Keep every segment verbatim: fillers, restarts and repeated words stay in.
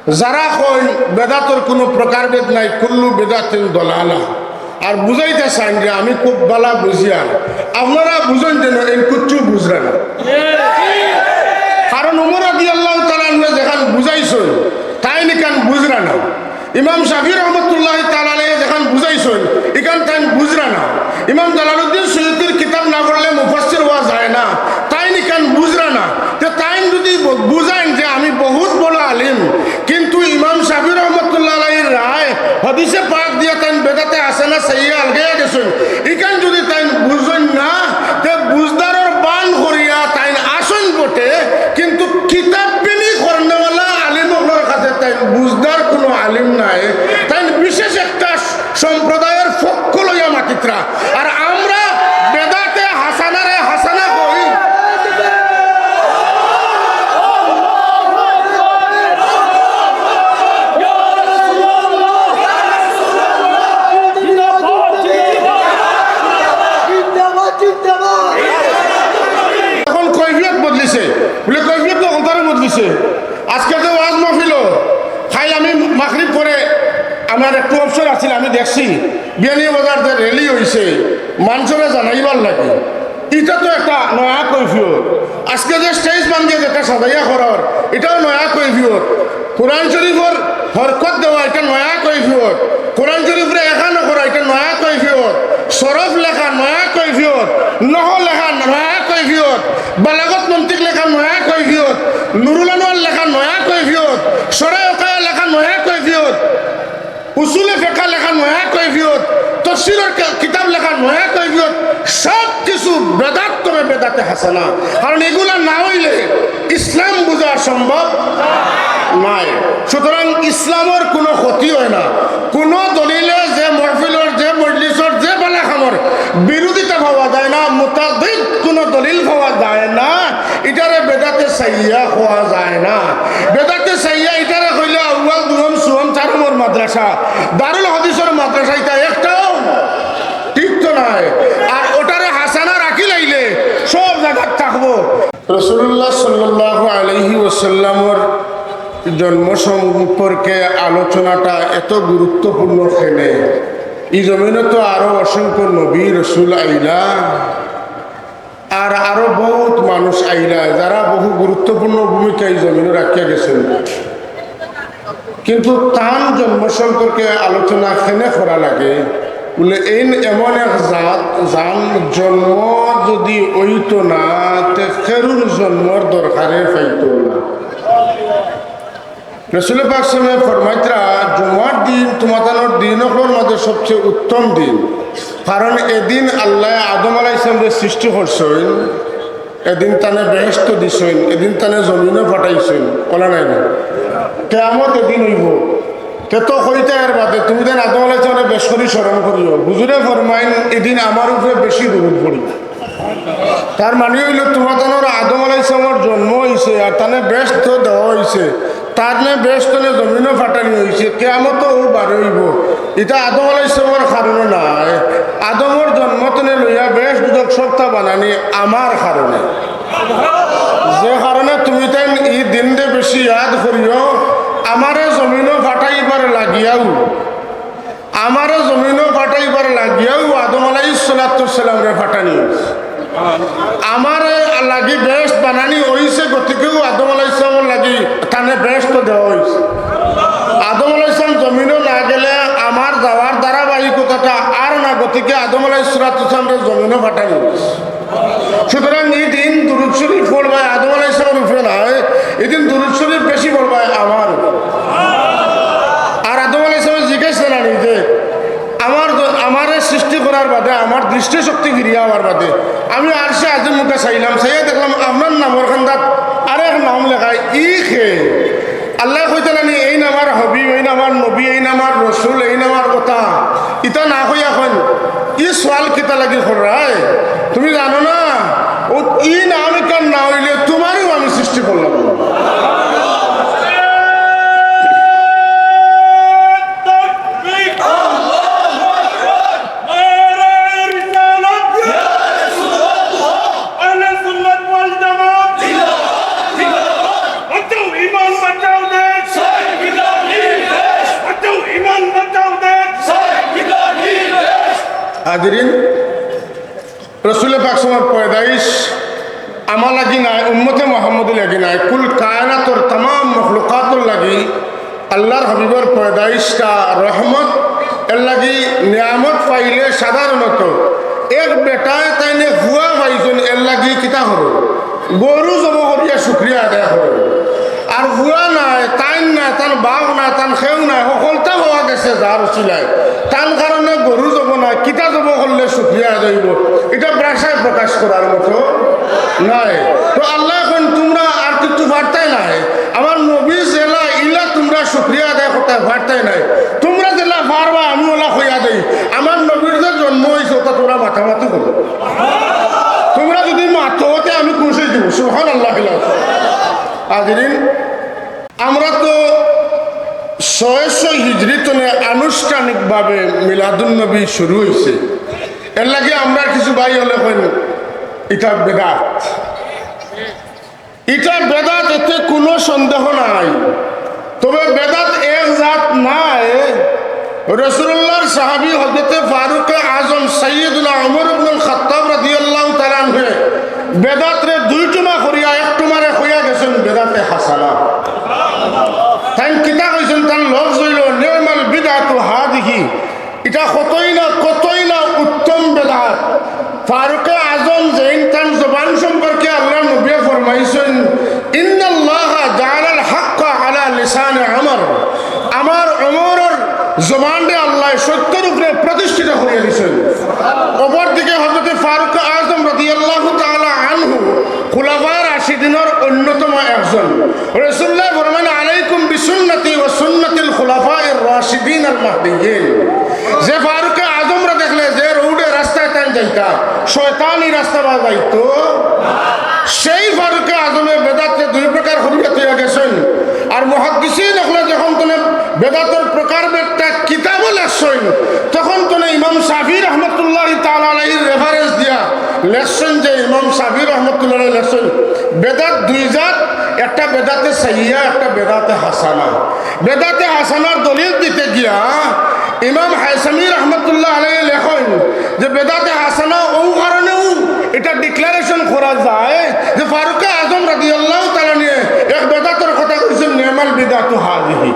যারা কইন বেদাতর কুনু প্রকারভেদ নাই, কুল্লু বেদাতিন দলালা, আর বুঝাইতা চাইন যে আমি খুব বালা বুঝিয়ার, আপনারা বুঝইন যেন এইন কুচ্ছু বুঝরা না। কারণ উমর রাদিয়াল্লাহু তাআলা আনহু যেখান বুঝাইছইন, তাইন ইখান বুঝরা না। ইমাম শাফি রহমতুল্লাহ তাআলা আলাইহি যেখান বুঝাইছইন, ইখান তাইন বুঝরা না। ইমাম জালালউদ্দিন সুয়ুতির কিতাব না পড়লে মুফাসসির হওয়া যায় না, তাইন ইখান বুঝরা না। তে তাইন যদি বু-, বুঝাইন যে আমি বহুত বড় আলিম, কিন্তু ইমাম শাফি রহমতুল্লাহ আলাইহির রায় হাদিসে পাক দিয়া তাইন বেদাতে হাসানা চাইয়া আলগাইয়া গেছইন, ইখান যদি তাইন বুঝইন না, তে বুঝদারর বান করিয়া তাইন আছইন বটে, কিন্তু কিতাব বিনি করনেওয়ালা আলিম অকলর কাছে তাইন বুঝদার কুনু আলিম নায়। তাইন বিশেষ একটা সম্প্রদায়র পক্ষ লইয়া মাতিত্রা। আর আমরা বেদাতে হাসানারে হাসানা কই। এখন কৈফিয়ত বদলিছে, বুলে কৈফিয়ত তো অন্তরে বদলিছে। আজকে যে ওয়াজ মাহফিল, কাইল আমি মাগরিব পরে আমার একটু অবসর আছিল, আমি দেখছি বিয়ানীবাজার যে র‍্যালি অইছে, মানষরে জানাইবার লাগি, ইটা তো একটা নয়া কৈফিয়ত। আজকে যে স্টেজ বান্ধিয়া যেটা সাজাইয়া করার, ইটাও নয়া কৈফিয়ত। কোরআন শরীফর হরকত দেওয়া, ইটা নয়া কৈফিয়ত। কোরআন শরীফরে এখানো করা, ইটা নয়া কৈফিয়ত। সরফ লেখা, নয়া কৈফিয়ত। নহো লেখা, নয়া কৈফিয়ত। বালাগত মন্তিক লেখা, নয়া কৈফিয়ত। নুরুল আনোয়ার লেখা, নয়া কৈফিয়ত। শরহে ওকায়া লেখা, নয়া কৈফিয়ত। উসুলে ফেকা লেখা, নয়া কৈফিয়ত। তফসিরর কে-, কিতাব লেখা, নয়া কৈফিয়ত। সব কিছু বেদাত তবে বেদাতে হাসানা। কারণ ইগুলা না অইলে ইসলাম বুঝা সম্ভব নায়। সুতরাং ইসলামর কুনু ক্ষতি অয় না। কুনু দলিলে যে মহফিলর, যে মজলিসর, যে বালা কামর বিরোধিতা পাওয়া যায় না, মুতাদিদ কুনু দলিল পাওয়া যায় না, ইটারে বেদাতে সাইয়া কওয়া যায় না। বেদাতে সাইয়া ইটারে কইলে আউয়াল, দুয়ম, সুয়ম, চারমর মাদ্রাসা, দারুল হাদিসর মাদ্রাসা, ইটা একটাও ঠিক তো নায়। আর ওটারে হাসানা রাখিলাইলে সব জাগাত থাকবো। রাসূলুল্লাহ সাল্লাল্লাহু আলাইহি ওয়াসাল্লামর জন্ম সম্পর্কে আলোচনাটা এত গুরুত্বপূর্ণ কেনে? ই জমিনো তো আরো অসংখ্য নবী রসুল আইলা, আর আরো বহুত মানুষ আইলা, যারা বহু গুরুত্বপূর্ণ ভূমিকা ই জমিনো রাখিয়া গেছইন। কিন্তু তান জন্ম সম্পর্কে আলোচনা কেনে করা লাগে? বুলে, এইন এমন এক জাত, যান জন্ম যদি অইতো না, তে কেউর জন্মর দরকারে পাইতো না। রসুল পাক সাল্লাল্লাহু আলাইহি ওয়াসাল্লামে ফরমাইতরা, জুমার দিন তুমাতানোর দিন অকলর মাঝে সবচেয়ে উত্তম দিন, কারণ এদিন আল্লায় আদম আলাইহিস সালামরে সৃষ্টি করছইন, এদিন তানে বেহেশত দিছইন, এদিন তানে জমিনো পাঠাইছইন, বলা নাই না? কিয়ামত এদিন অইবো। তে তো কইতা এর বাদে, তুমি যেন আদম আলাইহিস সালামরে বেশ করি স্মরণ করিও। হুজুরে ফরমাইন, এদিন আমার উপরে বেশি দুরুদ পড়িও। তার মানে অইলো, তুমাতানোর আদম আলাইহিস সালামর জন্ম অইছে আর তানে বেহেশত দেওয়া অইছে, তানে বেহেশত থনে জমিনো পাঠানি অইছে, কিয়ামতো অউ বারইবো। ইটা আদম আলাইহিস সালামর কারণে নায়, আদমর জন্ম থনে লইয়া বেহেশত দুজখ সবতা বানানি আমার কারণে। যে কারণে তুমিতাইন ই দিনরে বেশি ইয়াদ করিও, আমারে জমিনো পাঠাইবার লাগিয়াউ আমারে জমিনো পাঠাইবার লাগিয়াউ আদম আলাইহিস সালাতু ওয়াস সালামরে পাঠানি অইছে। আমারে লাগি বেহেশত বানানি অইছে, গতিকেউ আদম আলাইহিস সালামর লাগি তানে বেহেশত দেওয়া অইছে। আদম আলাইহিস সালাম জমিনো না গেলে আমার যাওয়ার ধারাবাহিকতাটা আর না, গতিকে আদম আলাইহিস সালাতু ওয়াস সালামরে জমিনো পাঠানি অইছে। সুতরাং ই দিন দুরুদ শরিফ পড়বায় আদম আলাইহিস সালামর উপরে নায়, ই দিন দুরুদ শরিফ বেশি পড়বায় আমার উপরে। আর আদম আলাইহিস সালামে জিজ্ঞেস করলানি যে, আমার দ-, আমারে সৃষ্টি করার বাদে, আমার দৃষ্টিশক্তি ফিরিয়া আওয়ার বাদে, আমি আরশে আজিম মুখা চাইলাম, চাইয়া দেখলাম আপনার নামর কান্দাত আরেক নাম লেখা, ই কে? আল্লায় কইতা নানি, এইন আমার হাবিব, এইন আমার নবী, এইন আমার রসুল, এইন আমার কথা। ইতা না কইয়া কইন, ই সওয়াল কিতা লাগি কররায়? তুমি জানো না? অউ ই নাম ইখান না অইলে তুমারেউ আমি সৃষ্টি করলাম না। হাজিরিন, রসুল পাক সাল্লাল্লাহু আলাইহি ওয়াসাল্লামর পয়দাইশ আমার লাগি নায়, উম্মতে মুহাম্মদীর লাগি নায়, কুল কায়নাতর তামাম মখলুকাতর লাগি আল্লাহর হাবিবর পয়দাইশটা রহমত। এর লাগি নিয়ামত পাইলে সাধারণত এক বেটায় তাইনে ফুয়া পাইছইন, এর লাগি কিতা করো? গরু জবো করিয়া শুকরিয়া আদায় করো। আর ফুয়া নাই, তাইন নাই, তান বাপ নাই, তান কেউ নাই, হকলতা হওয়া গেছে যার উছিলায়, তান কারণে গরু জবো নাই, কিতা জবো করলে শুকরিয়া আদায় অইবো, ইটা ভাষায় প্রকাশ করার মতো নাই। তো আল্লায় কইন, তুমরা আর কিচ্ছু পারতায় নায়, আমার নবী যেলা ইলা তুমরা শুকরিয়া আদায় করতায় পারতায় নায়, তুমরা যেলা পারবায় আমি অলা কইয়া দেই, আমার নবীর যে জন্ম অইছে অটা তুমরা মাতামাতি করো। তুমরা যুদি মাতো তে আমি খুশি অইযিমু। সুবহানাল্লাহ। হাজিরিন, আমরা তো ছয়শ হিজরি তনে আনুষ্ঠানিকভাবে মিলাদুন নবী শুরু অইছে, এর লাগি আমরার কিছু ভাই অকলে কইন ইটা বেদাত। ইটা বেদাত, এতে কুনু সন্দেহ নাই। তবে বেদাত এক জাত নায়। রাসূলুল্লাহর সাহাবী হযরতে ফারুকে আজম সাইয়্যিদুনা ওমর ইবনুল খাত্তাব রাদিয়াল্লাহু তাআলা আনহু বেদাতরে দুই টুমা করিয়া এক টুমারে কইয়া গেছইন বেদাতে হাসানা। তাইন কিতা কইছইন, তান লফজ অইলো, "নি'মাল বিদআতু হাযিহি।" ইটা কতই না, কতই না উত্তম বেদাত। ফারুকে আজম যেইন তান জবান সম্পর্কে আল্লাহর নবীয়ে ফরমাইছইন, "ইন্নাল্লাহা জাআলাল হাক্কা আলা লিসানি ওমর।" আমার ওমরর জবানরে আল্লায় সত্যর উপরে প্রতিষ্ঠিত করিয়া দিছইন। অপরদিকে হযরতে ফারুক আজম রাদিয়াল্লাহু তাআলা আনহু খুলাফায়ে রাশিদিনর অন্যতম একজন। রাসূলুল্লাহ ফরমাইন, "আলাইকুম বিসুন্নতি ওয়া সুন্নাতিল খুলাফাইর রাশিদিন আল মাহদিয়্যিন।" যে ফারুকে আজমরে দেখলে যে রোডে রাস্তায় তাইন যাইতা, শয়তানি রাস্তা বায় যাইতো, সেই ফারুকে আজমে বেদাতরে দুই প্রকার করিয়া থইয়া গেছইন। আর মুহাদ্দিসিন অকলে যখন তনে বেদাতর প্রকারভেদটা কিতাবো লেখছইন, তখন তনে ইমাম শাফি রহমতুল্লাহি তাআলা আলাইহির reference দিয়া লেখছইন যে ইমাম শাফি রহমতুল্লাহ আলাইহি লেখছইন, বেদাত দুই জাত, একটা বেদাতে সাইয়্যিয়া, একটা বেদাতে হাসানা। বেদাতে হাসানার দলিল দিতে গিয়া ইমাম হায়সামি রহমতুল্লাহ আলাইহি লেখইন যে বেদাতে হাসানা অউ কারণেউ ইটা declaration করা যায় যে ফারুকে আজম রাদিয়াল্লাহু তাআলা আনহু এক বেদাতর কথা কইছইন, "নি'মাল বিদআতু হাযিহি।"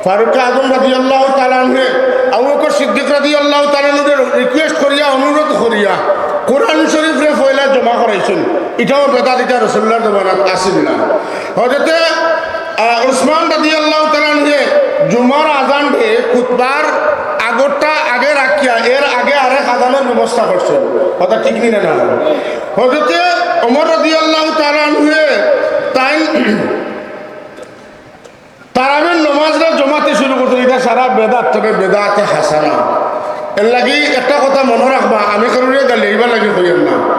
ফারুক আজম রাদিয়াল্লাহু তাআলা আনহু আবু বকর সিদ্দিক রাদিয়াল্লাহু তাআলা আনহুরে request করিয়া, অনুরোধ করিয়া কোরআন শরীফরে পয়লা জমা করাইছইন। ইটাও বেদাত, ইটা রাসূলুল্লাহর জমানাত আছিল না। হযরতে, আহ, উসমান রাদিয়াল্লাহু তাআলা আনহু জুমার আজানরে খুতবার আগরটা আগে রাখিয়া এর আগে আরেক আজানর ব্যবস্থা করছইন। কথা ঠিক নি না? না। হযরতে ওমর রাদিয়াল্লাহু তাআলা আনহু তাইন তারাবির নমাজরে জমাতে শুরু করছইন, ইটা সারা বেদাত, তবে বেদাতে হাসানা। এর লাগি একটা কথা মনো রাখবা, আমি কারোরে গালিয়াইবার লাগি কইয়ার না,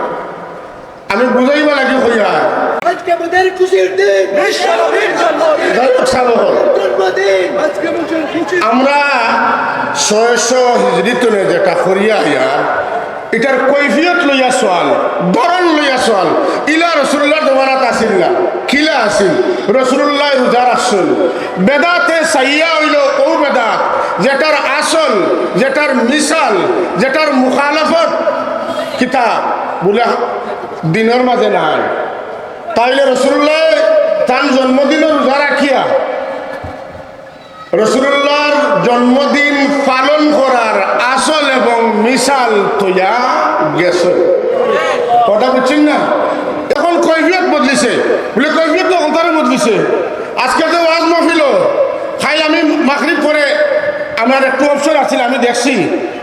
আমি বুঝাইবার লাগি কইয়ার। আজকে আমাদের খুশির দিন। বিশ্বনবীর জন্মদিন। যাই হোক, সাব অকল। জন্মদিন। আজকে আমাদের খুশির আমরা ছয়শ হিজরি তনে যেটা করিয়া আইয়ার, ইটার কৈফিয়ত লইয়া সওয়াল, ধরন লইয়া সওয়াল। ইলা রাসূলুল্লাহর জমানাত আছিল না, কিলা আছিল? রাসূলুল্লাহ রোজা রাখছইন। বেদাতে সাইয়্যিয়া অইলো অউ বেদাত, যেটার আসল, যেটার মিসাল, যেটার মুখালাফত কিতা বুলে দিনর মাঝে নাই। তাইলে রাসূলুল্লাহ তান জন্মদিনও রোজা রাখিয়া রাসূলুল্লাহর জন্মদিন পালন করার আসল এবং মিসাল থইয়া গেছইন। কথা বুঝছইন না? এখন কৈফিয়ত বদলিছে, বুলে কৈফিয়ত তো অন্তরে বদলিছে। আজকে যে ওয়াজ মাহফিল, কাইল আমি মাগরিব পরে আমার একটু অবসর আছিল, আমি দেখছি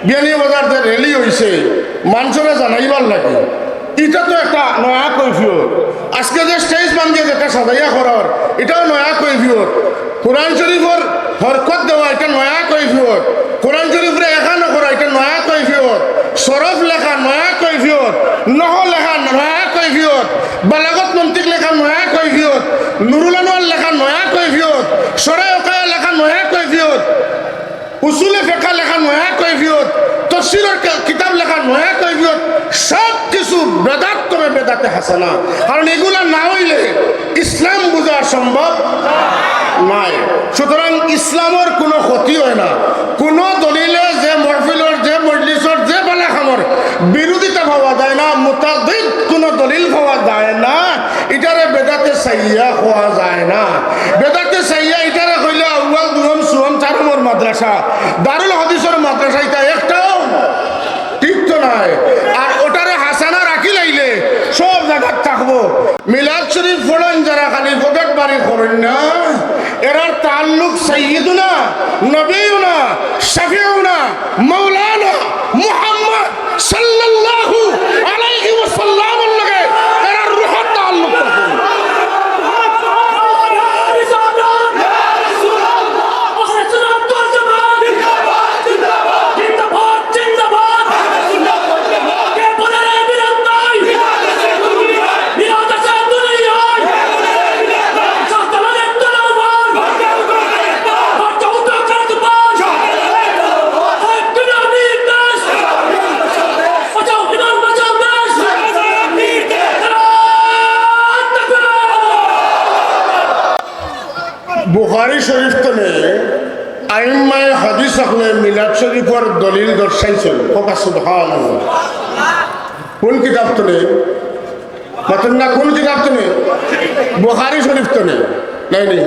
বিয়ানীবাজার যে rally অইছে, মানষরে জানাইবার লাগি, ইটা তো একটা নয়া কৈফিয়ত। আজকে যে stage বান্ধিয়া যেটা সাজাইয়া করার, ইটাও নয়া কৈফিয়ত। কোরআন শরীফর হরকত দেওয়া, ইটা নয়া কৈফিয়ত। কোরআন শরীফরে এখানো করা, ইটা নয়া কৈফিয়ত। সরফ লেখা নয়া কৈফিয়ত, নহো লেখা নয়া কৈফিয়ত, বালাগত মন্তিক লেখা নয়া কৈফিয়ত, নুরুল আনোয়ার লেখা নয়া কৈফিয়ত, সরায় ওকায়া লেখা নয়া কৈফিয়ত। উসুলে ফেকা লেখা নয়া কৈফিয়ত, তফসিরর কে-, কিতাব লেখা নয়া কৈফিয়ত, সব কিছু বেদাত তবে বেদাতে হাসানা। কারণ ইগুলা না অইলে ইসলাম বুঝা সম্ভব নায়। সুতরাং ইসলামর কুনু ক্ষতি অয় না। কুনু দলিলে যে মহফিলর, যে মজলিসর চাইয়া কওয়া যায় না। বেদাতে চাইয়া ইটারে কইলে আউয়াল, দুয়ম, সুয়ম, চারমর মাদ্রাসা, দারুল হাদিসর মাদ্রাসা, ইটা একটাও ঠিক তো নায়। আর ওটারে হাসানা রাখি লাইলে সব জাগাত থাকবো। মিলাদ শরীফ পড়ইন যারা, খালি পকেট বাড়ি করইন না, এরার তাল্লুক সাইয়্যিদুনা, নবিয়ুনা, শাফিউনা, মাওলানা মুহাম্মদ সাল্লাল্লাহু আলাইহি ওয়াসাল্লামর লগে এরার রুহর তাল্লুক থাকবো। বুখারী শরীফ তনে আইম্মায়ে হাদিস অকলে মিলাদ শরীফর দলিল দর্শাইছইন। কওকা সুবহানাল্লাহ। কোন কিতাব তনে? মাতইন না, কোন কিতাব তনে? বুখারী শরীফ তনে। নাই, নাই,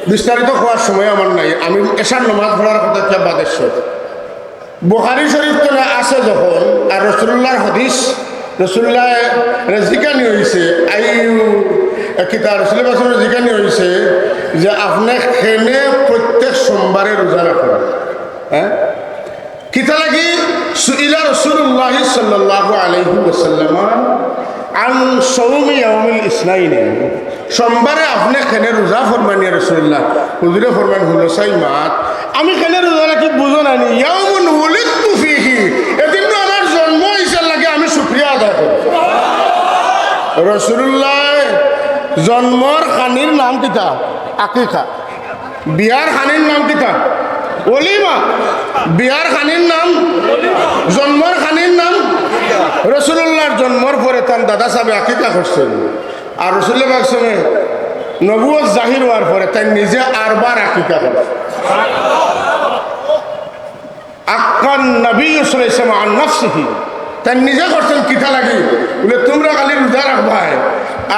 বিস্তারিত কওয়ার সময় আমার নাই। আমি এশার নামাজ পড়ার কথা কিয়া বাদ এশার। বুখারী শরীফ তনে আছে যখন, আর রাসূলুল্লাহর হাদিস, রাসূলুল্লাহরে জিকানি অইছে, আইয়ু, কিতা রাসূলুল্লাহ সাল্লাল্লাহু আলাইহি ওয়াসাল্লামরে জিকানি অইছে যে আপনে কেনে প্রত্যেক সোমবারে রোজা রাখইন? হ্যাঁ? কিতা লাগি? সুইলা রাসূলুল্লাহ সাল্লাল্লাহু আলাইহি ওয়াসাল্লাম আন সাওমি ইয়াউমিল ইসনাইনি। সোমবারে আপনে কেনে রোজা ফরমাইন ইয়া রাসূলুল্লাহ? হুজুরে ফরমাইন, হুনো চাই মাত, আমি কেনে রোজা রাখি বুঝো না নি? ইয়াউমুন উলিদতু ফিহি, এদিন তো আমার জন্ম অইছে, এর লাগি আমি শুকরিয়া আদায় করি। রাসূলুল্লাহ জন্মর খানির নাম কিতা? আকিকা। বিয়ার খানির নাম কিতা? অলিমা। বিয়ার খানির নাম, জন্মর খানির নাম। রাসূলুল্লাহর জন্মর পরে তান দাদা সাবে আকিকা করছইন। আর রাসূলুল্লাহ পাক সাল্লাল্লাহু আলাইহি ওয়াসাল্লামে নবুয়ত জাহির অওয়ার পরে তাইন নিজে আরবার আকিকা করছইন। আক্কান নবী সাল্লাল্লাহু আলাইহি ওয়াসাল্লাম আন নাফসিহি। তাইন নিজে করছইন কিতা লাগি? বুলে, তুমরা খালি রোজা রাখবায়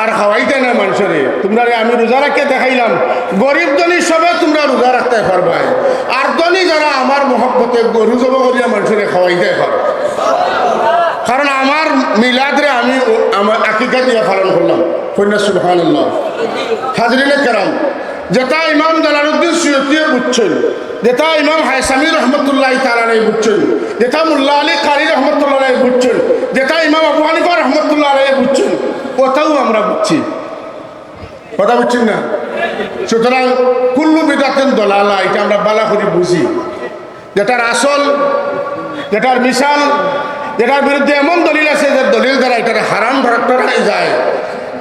আর খাওয়াইতায় না মানষরে। তুমরারে আমি রোজা রাখিয়া দেখাইলাম, গরিব ধনী সবে তুমরা রোজা রাখতায় পারবায়। আর ধনী যারা আমার মহব্বতে গরু জবো করিয়া মানষরে খাওয়াইতায় পারো। কারণ আমার মিলাদরে আমি ও-, আমার আকিকা দিয়া পালন করলাম। কইন না সুবহানাল্লাহ। হাজিরিনে কেরাম, যেটা ইমাম জালালউদ্দিন সুয়ুতিয়ে বুঝছইন, যেটা ইমাম হায়সামি রহমতুল্লাহি তাআলা আলাইহি বুঝছইন, যেটা মোল্লা আলী কারি রহমতুল্লাহি আলাইহি বুঝছইন, যেটা ইমাম আবু হানিফা রহমতুল্লাহি আলাইহি বুঝছইন, ওটাও আমরা বুঝছি। কথা বুঝছইন না? সুতরাং কুল্লু বিদআতিন দলালা, ইটা আমরা ভালা করি বুঝি। যেটার আসল, যেটার মিসাল, যেটার বিরুদ্ধে এমন দলিল আছে যে দলিল দ্বারা ইটারে হারাম ধরা, ধরা যায়,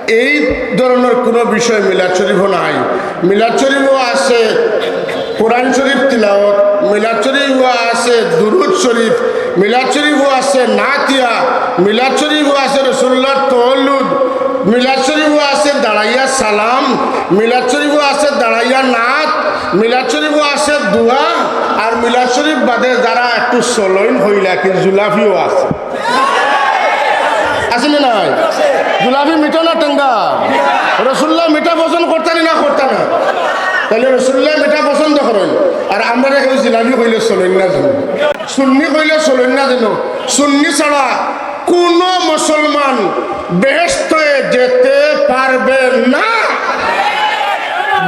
এই ধরনর কুনু বিষয় মিলাদ শরীফো নাই। মিলাদ শরীফো আছে কোরআন শরীফ তিলাওয়াত, মিলাদ শরীফো আছে দুরুদ শরীফ, মিলাদ শরীফো আছে নাতিয়া, মিলাদ শরীফো আছে রাসূলুল্লাহর তাওয়াল্লুদ, মিলাদ শরীফো আছে দাঁড়াইয়া সালাম, মিলাদ শরীফো আছে দাঁড়াইয়া নাত, মিলাদ শরীফো আছে দোয়া, আর মিলাদ শরীফ বাদে যারা একটু চলইন কইলা কি জুলাফিও আছে। আছে না নাই? জুলাফি মিঠা না টেঙ্গা? রাসূলুল্লাহ মিঠা পছন্দ করতা নি না করতা না? তাইলে রাসূলুল্লাহ মিঠা পছন্দ করইন, আর আমরারে কেউ জিলাফি কইলে চলইন না যেন, সুন্নি কইলে চলইন না যেন। সুন্নি ছাড়া কুনু মুসলমান বেহেশতে যেতে পারবে না।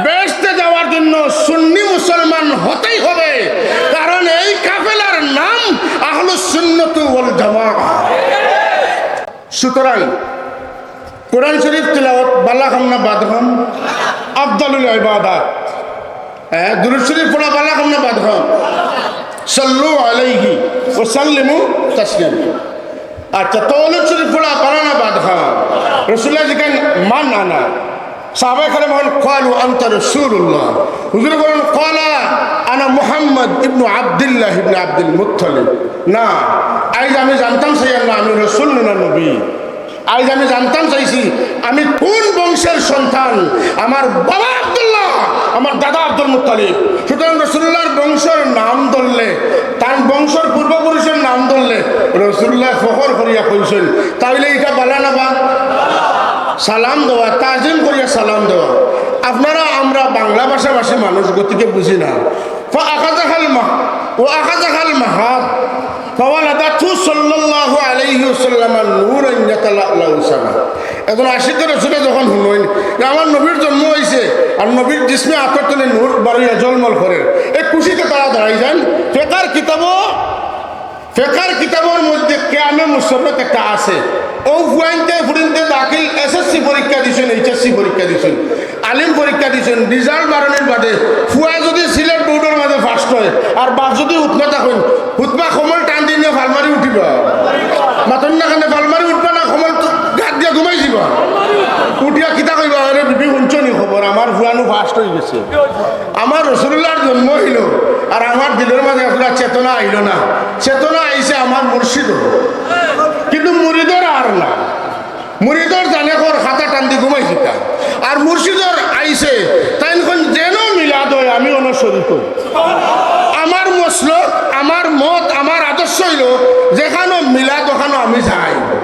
বেহেশতে যাওয়ার জন্য সুন্নি মুসলমান হতেই হবে, কারণ এই কাফেলার নাম আহলুস সুন্নাতু ওয়াল জামাআহ। সুতরাং কোরআন শরীফ তিলাওয়াত ভালা কাম না বদ কাম? আফদালুল ইবাদাত। হ্যাঁ, দুরুদ শরীফ পড়া ভালা কাম না বদ কাম? সাল্লু আলাইহি ওয়া সাল্লিমু তাসলিমা। আচ্ছা, তাওয়াল্লুদ শরীফ পড়া ভালা না বদ কাম? রাসূলুল্লাহ জিকাইন, মান আনা? সাহাবায়ে কেরাম বলেন, "ক্বালু আনতা রাসূলুল্লাহ।" হুজুরে বলেন, "ক্বালা আনা মুহাম্মদ ইবনু আব্দুল্লাহ ইবনে আব্দুল মুত্তালিব।" না, আইজ আমি জানতাম চাইয়ার না আমি রাসূল না নবী। আইজ আমি জানতাম চাইছি আমি কোন বংশের সন্তান। আমার বাবা আব্দুল্লাহ, আমার দাদা আব্দুল মুত্তালিব। সুতরাং রাসূলুল্লাহর বংশর নাম ধরলে, তান বংশর পূর্বপুরুষর নাম ধরলে রাসূলুল্লাহ ফখর করিয়া কইছইন, তাইলে ইটা ভালা না বদ? সালাম দেওয়া, তাজিম করিয়া সালাম দেওয়া। আপনারা আমরা বাংলা ভাষাভাষী মানুষ, গতিকে বুঝি না। فأخذها المه-، وأخذها المهاب، فولدته صلى الله عليه وسلم نورا يتلألأ سنا। একজন আশিকে রসুলে যখন হুনইন যে আমার নবীর জন্ম অইছে, আর নবীর জিসমে আতর তনে নূর বারইয়া ঝলমল করের, এই খুশিতে তারা দাঁড়াই যান। ফেকার কিতাবও ফেকার কিতাবর মধ্যে কেয়ামে মুসররত একটা আছে। অউ ফুয়াইন্তে ফুড়িন্তে দাখিল এসএসসি পরীক্ষা দিছইন, এইচএসসি পরীক্ষা দিছইন, আলিম পরীক্ষা দিছইন, রিজাল্ট বারনির বাদে ফুয়া যুদি সিলেট বোর্ডর মাঝে ফার্স্ট অয় আর বাপ যুদি উতমাতা অইন, হুতবা কমল টান দি নিয়া ফালমারি উঠিবা। মাতইন না কেনে, ফালমারি উঠবা না, কমল তো গাত দিয়া ঘুমাই যিবা। উঠিয়া কিতা কইবা, "আরে বিবি, হুনছো নি খবর, আমার ফুয়া নু ফার্স্ট অইগেছে।" আমার রসুলুল্লাহর জন্ম অইলো, আর আমার দিলর মাঝে একটা চেতনা আইলো না। চেতনা আইছে আমার মুর্শিদর, কিন্তু মুরিদর আর না। মুরিদর জানে কর খাতা টান দি ঘুমাই যিতা, আর মুর্শিদর আইছে, তাইন কইন যেন মিলাদ অয়, আমি অনো শরিক অই। আমার মসলক, আমার মত, আমার আদর্শ অইলো যেখানো মিলাদ, ওখানো আমি যাই।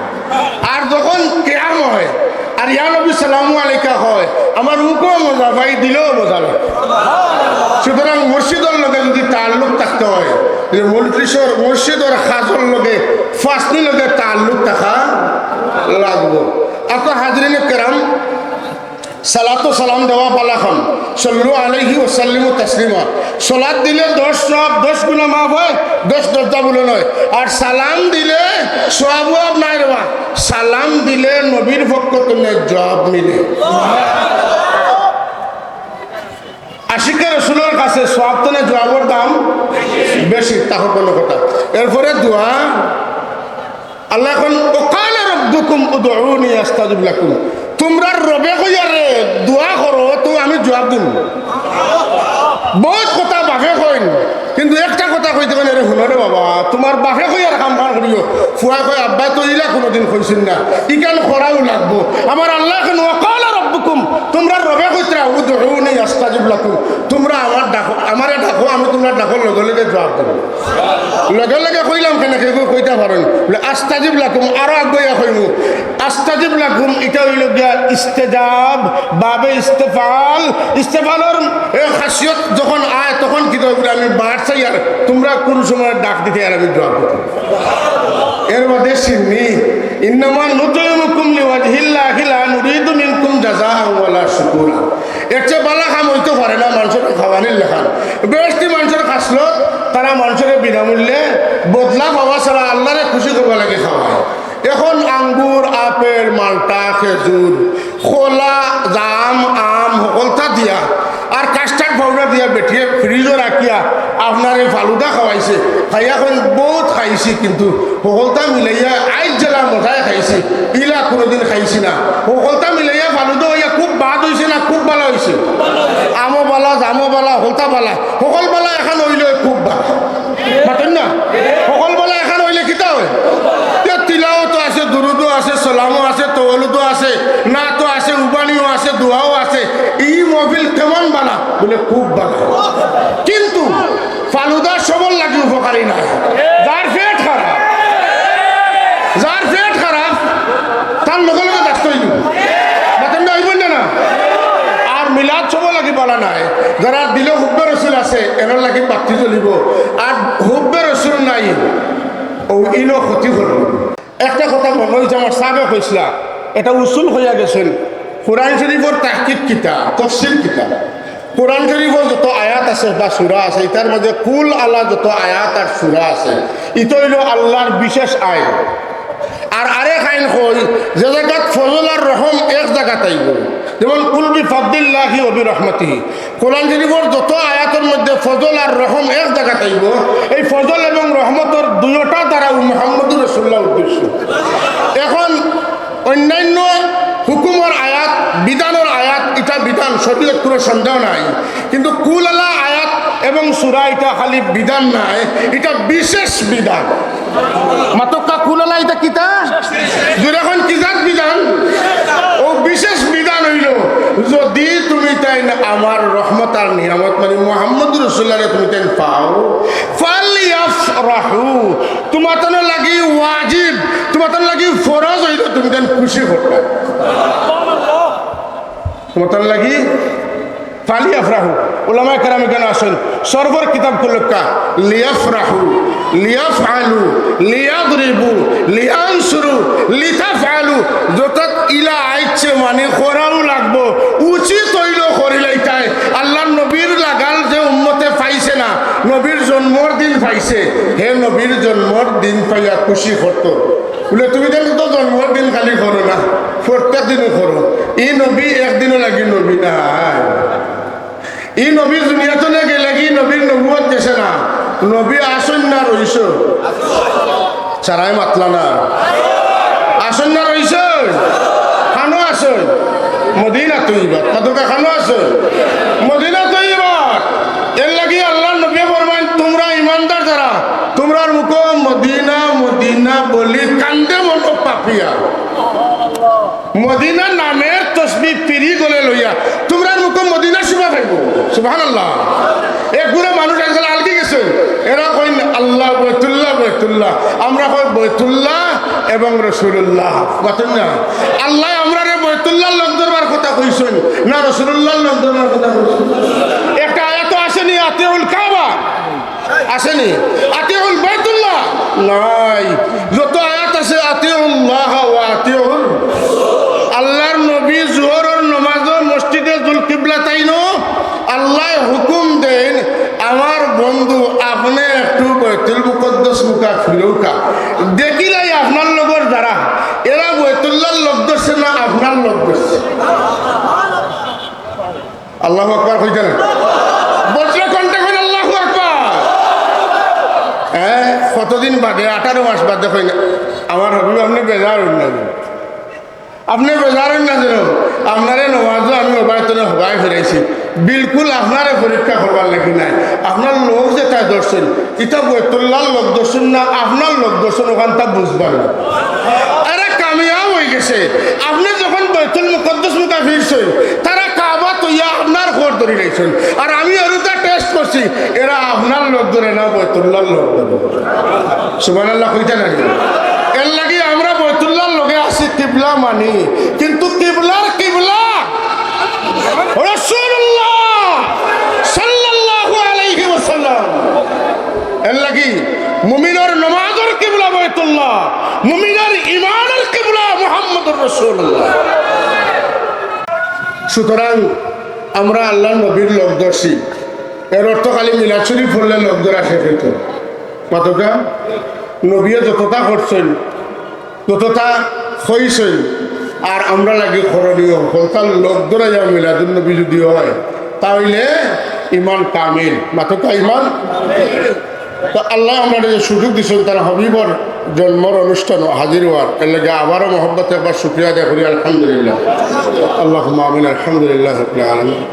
আর যখন কেয়াম অয়, আর ইয়া নবী সালামু আলাইকা কয়, আমার মুখও মজা পাই, দিলও মজা লাগে। সুতরাং মুর্শিদর লগে যুদি তাল্লুক থাকতে অয়, যে মুর্শিদর, মুর্শিদর খাজর লগে, ফাসনি লগে তাল্লুক থাকা লাগবো। অখন হাজিরিনে কেরাম, সালাত ও সালাম দেওয়া বালা কাম। সাল্লু আলাইহি ওয়া সাল্লিমু তাসলিমা। সালাত দিলে দশ সওয়াব, দশ গুনা মাফ অয়, দশ দরজা বুলন্দ অয়। আর সালাম দিলে সওয়াব ওয়াব নাই রে বা। সালাম দিলে নবীর পক্ষ তনে জবাব মিলে। আশিকে রসুলর কাছে সওয়াব তনে জবাবর দাম বেশি, তাহর কোনো কথা। এরপরে দোয়া, আল্লায় কইন, "ওয়াকালা রাব্বুকুম উদউনি আস্তাজিব লাকুম।" তুমরার রবে কইয়ারে দোয়া করো, তো আমি জবাব দিমু। বউত কথা বাপে কইন, কিন্তু একটা কথা কইতে কইন, "এরে হুনো রে বাবা, তুমার বাপে কইয়ার কাম কাম করিও।" ফুয়ায় কয়, "আব্বায় তো ইলা কুনুদিন কইছইন না, ইখান করাউ লাগবো।" আমার আল্লায় কইন, "ওয়াকালা রাব্বুকুম", তুমরার রবে কইতরা, "উদউনি আস্তাজিব লাকুম।" তুমরা আমার ডাকো, আমারে ডাকো, আমি তুমরার ডাকর লগে লগে জবাব দিমু। লগে লগে কইলাম কেনে, কেউ কইতা পারইন। বুলে, "আস্তাজিব লাকুম", আরো আগুয়াইয়া কইমু। আস্তাজিব লাকুম, ইটা অইলো গিয়া ইস্তেজাব, বাবে ইস্তেফাল। ইস্তেফালর এ খাসিয়ত যখন আয়, তখন কিতা অয় বুলে, আমি বার চাই আর তুমরা কুন সময় ডাক দিতায় আর আমি জবাব দিতাম। এর বাদে সিন্নি, "ইন্নামা নুতইমুকুম লিওয়াজহিল্লাহি লা নুরিদু মিনকুম জাযাআন ওয়ালা শুকুরা।" এর চেয়ে বালা কাম অইতো পারে না মানষরে খাওয়ানির লাখান। বেহেশতি মানষর খাসলত, তারা মানষরে বিনামূল্যে বদলা পাওয়া ছাড়া আল্লারে খুশি করবার লাগি খাওয়ায়। অখন আঙ্গুর, আপেল, মালটা, খেজুর, কলা, জাম, আম, হকলতা দিয়া আর কাস্টার্ড পাউডার দিয়া বেটিয়ে ফ্রিজো রাখিয়া আপনারে ফালুদা খাওয়াইছে। খাইয়া কইন, "বউত খাইছি, কিন্তু হকলতা মিলাইয়া আইজ যেলা মজায় খাইছি, ইলা কুনুদিন খাইছি না।" হকলতা মিলাইয়া ফালুদা অইয়া খুব বাদ অইছে না খুব বালা অইছে? আমও বালা, জামও বালা, হকলতা বালা, হকল বালা এখান অইলে খুব বালা। মাতইন না? হকল বালা এখান অইলে কিতা অয়? তে তিলাওয়াতও আছে, দুরুদও আছে, সালামও আছে, তওয়ালুদও আছে, নাতও আছে, উবানিও আছে, দোয়াও আছে। ই মহফিল তেমন বালা, বুলে খুব বালা। কিন্তু ফালুদা সবর লাগি উপকারী নায়। যার পেট খারাপ, যার পেট খারাপ, তার লগে লগে যাইতো অইবো। মাতইন না, অইবো না, না? আর মিলাদ সবর লাগি বালা নায়। যারার দিলো হুব্বে রসুল আছে, এরার লাগি বাত্তি জ্বলিবো। আর হুব্বে রসুল নাই, অউ ইনো ক্ষতি করবো। একটা কথা মনো অইছে, আমার সাবে কইছলা, এটা উসুল কইয়া গেছইন। কোরআন শরীফর তাহকিক কিতা, তফসির কিতা? কোরআন শরীফর যত আয়াত আছে বা সূরা আছে, ইতার মাঝে কুল আলা যত আয়াত আর সূরা আছে, ইতা অইলো আল্লার বিশেষ আইন। আর আরেক আইন কই, যে জাগাত ফজল আর রহম এক জাগাত আইবো, যেমন কুল বিফাদলিল্লাহি ওয়া বিরহমাতিহি। কোরআন শরীফর যত আয়াতর মধ্যে ফজল আর রহম এক জাগাত আইবো, এই ফজল এবং রহমতর দুইওটা দ্বারা মুহাম্মদুর রাসূলুল্লাহ উদ্দেশ্য। অখন অন্যান্য হুকুমর আয়াত, বিধানর আয়াত, ইটা বিধান, শরীয়ত কুনু সন্দেহ নাই, কিন্তু কুল আলা আয়াত এবং সূরা ইটা খালি বিধান নায়, ইটা বিশেষ বিধান। মাতউক্কা কুল আলা ইটা কিতা? জোরে কইন, কি জাত বিধান? অউ বিশেষ বিধান অইলো, যদি তুমিতাইন আমার রহমত আর নিয়ামত মানে মুহাম্মদুর রাসূলুল্লাহরে তুমিতাইন পাও, ফালইয়াফরাহু, তুমাতানর লাগি ওয়াজিব, তুমাতানর লাগি ফরজ অইলো তুমিতাইন খুশি করতায়। মতার লাগি ফালিয়াফরাহু। উলামায়ে কেরাম এখানো আছইন, সরফর কিতাব খুলউক্কা, লিয়াফরাহু, লিয়াফআলু, লিয়াদরিবু, লিয়ানসুরু, লিতাফআলু। যতত ইলা আইছে মানি করাও লাগবো, উচিত অইলো করিলাইতায়। আল্লার নবীর লাগাল যে উম্মতে পাইছে না, নবীর জন্মর দিন পাইছে, হে নবীর জন্মর দিন পাইয়া খুশি করতো। বুলে, "তুমি যেন তো জন্মর দিন খালি করো না, প্রত্যেক দিনও করো।" ই নবী একদিনও লাগি নবী নায়। ই নবী দুনিয়াত থনে গেলেগি নবীর নবুয়ত গেছে না। নবী আছইন না রইছইন? সারায় মাতলা না। আছইন না রইছইন? কানো আছইন? মদিনা তৈয়বাত। কতকা কানো আছইন? মদিনা তৈয়বাত। এরলাগি আল্লার নবী ফরমাইন, "তুমরা ইমানদার যারা, তুমরার মুখো মদিনা, মদিনা বলি কান্দে মনো পাপিয়া।" মদিনা নামের তসবি পিরি গলে লইয়া তুমরার মুখো মদিনা শুভা পাইবো। সুবহানাল্লাহ। এক গুরা মানুষ আজকাল আলগি গেছে, এরা কইন, "আল্লাহ, বয়তুল্লাহ, বয়তুল্লাহ।" আমরা কই, "বয়তুল্লাহ এবং রসুলুল্লাহ।" মাতইন না? আল্লায় আমরারে বয়তুল্লাহর লগ ধরবার কথা কইছইন, না রসুলুল্লাহর লগ ধরবার কথা কইছইন? একটা আয়াত আছেনি, "আতিউল কাবা।" আছেনি? "আতিউল বাইতুল্লাহ" নাই। যত আয়াত আছে, "আতিউল্লাহ ওয়া আতিউর।" আল্লার নবী জোহরর নমাজো মসজিদে জুল কিবলাতাইনো আল্লায় হুকুম দেইন, "আমার বন্ধু, আপনে একটু বাইতুল মুকাদ্দাস মুখা ফিরউক্কা। দেখিলাই আপনার লগর যারা, এরা বাইতুল্লাহর লগ ধরছে না আপনার লগ ধরছে?" আল্লাহু আকবার কইতা না? বজ্র কণ্ঠে কইন, "আল্লাহু আকবার।" হ্যাঁ, কতদিন বাদে, আঠারো মাস বাদে কইন, "আমার হাবিব, আপনে বেজার অইন না যেন। আপনে বেজার অইন না যেন। আপনারে নমাজো আমি হবায় থনে হবায় ফিরাইছি। বিলকুল আপনারে পরীক্ষা করবার লাগি নায়। আপনার লগ যেটা ধরছইন, ইটা বয়তুল্লাহর লগ ধরছইন না আপনার লগ ধরছইন, অখানতা বুঝবার না।" এরা কামিয়াব অইগেছে। আপনে যখন বাইতুল মুকাদ্দাস মুখা ফিরছইন, তারা কাবা থইয়া আপনার ঘর ধরিলাইছইন। আর আমি অরুতা টেস্ট করছি, এরা আপনার লগ ধরে না, বাইতুল্লাহর লগ ধরে। সুবহানাল্লাহ কইতা না? এরলাগি আমরা বাইতুল্লাহর লগে আছি, কিবলা মানি, কিন্তু কিবলার কিবলা রাসূলুল্লাহ সাল্লাল্লাহু আলাইহি ওয়াসাল্লাম। এরলাগি মুমিনর নমাজর কিবলা বাইতুল্লাহ, মুমিনর ইমানর কিবলা মুহাম্মদুর রাসূলুল্লাহ। সুতরাং আমরা আল্লার নবীর লগ ধরছি, এর অর্থ খালি মিলাদ শরীফ পড়লে লগ ধরা শেষ অইতো। মাতউক্কা, নবীয়ে যততা করছইন, যততা কইছইন, আর আমরার লাগি করণীয়, হকলতার লগ ধরাইয়া মিলাদুন নবী যুদি অয়, তা অইলে ইমান কামিল। মাতউক্কা, ইমান। তো আল্লায় আমরারে যে সুযোগ দিছইন, তান হাবিবর জন্মর অনুষ্ঠানো হাজির অওয়ার, এরলাগি আবারও মহব্বতে একবার শুকরিয়া আদায় করি, আলহামদুলিল্লাহ। আল্লাহুম্মা আমিন, আলহামদুলিল্লাহি রাব্বিল আলামিন।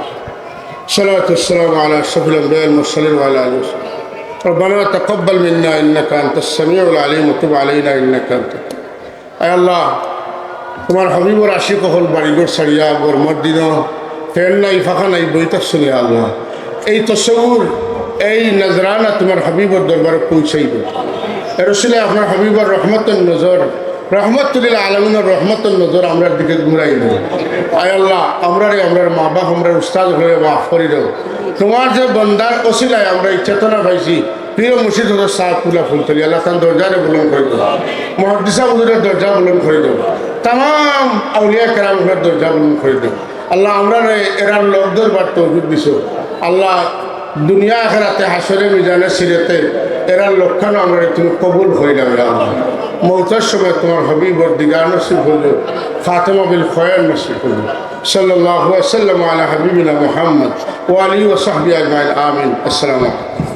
الصلاة والسلام على أشرف الأنبياء والمرسلين وعلى آله وصحبه. ربنا تقبل منا إنك أنت السميع العليم وتب علينا إنك أنت التواب. আয় আল্লাহ, তুমার হাবিবর আশিক অকল বাড়িঘর ছাড়িয়া গরমর দিনো ফ্যান নাই, পাখা নাই, বই থাকছইন, ইয়া আল্লাহ। এই তসব্বুর, এই নজরানা তুমার হাবিবর দরবারো পৌঁছাই দেও। এর উসিলায় আপনার হাবিবর রহমতর নজর, রহমতুল্লিল আলামিনর রহমতর নজর আমরার দিকে ঘুরাই দেও। আয় আল্লাহ, আমরারে, আমরার মা বাপ, আমরার উস্তাদ অকলরে মাফ করি দেও। তুমার যে বন্দার উসিলায় আমরা ই চেতনা পাইছি, পীর মুর্শিদ হযরত ছাহেব কিবলা ফুলতলি, আল্লাহ তান দরজারে বুলন্দ করি দেও। মুহাদ্দিস ছাহেব হুজুরর দরজা বুলন্দ করি দেও। তামাম আউলিয়া কেরাম অকলর দরজা বুলন্দ করি দেও। আল্লাহ, আমরারে এরার লগ ধরবার তৌফিক দিছো। আল্লাহ, দুনিয়া আখেরাতে হাশরে মিজানে সিরাতে এরার লগ খানো আমরারে তুমি কবুল করি নাও, ইয়া আল্লাহ। মউতর সময় তুমার হাবিবর দিদার নসিব করি দেও, খাতেমা বিল খয়র নসিব করি দেও। সাল্লাল্লাহু ওয়া সাল্লাম আলা হাবিবিনা মুহাম্মদ ওয়া আলিহি ওয়া সাহবিহি আজমাইন। আমিন। আসসালামু আলাইকুম।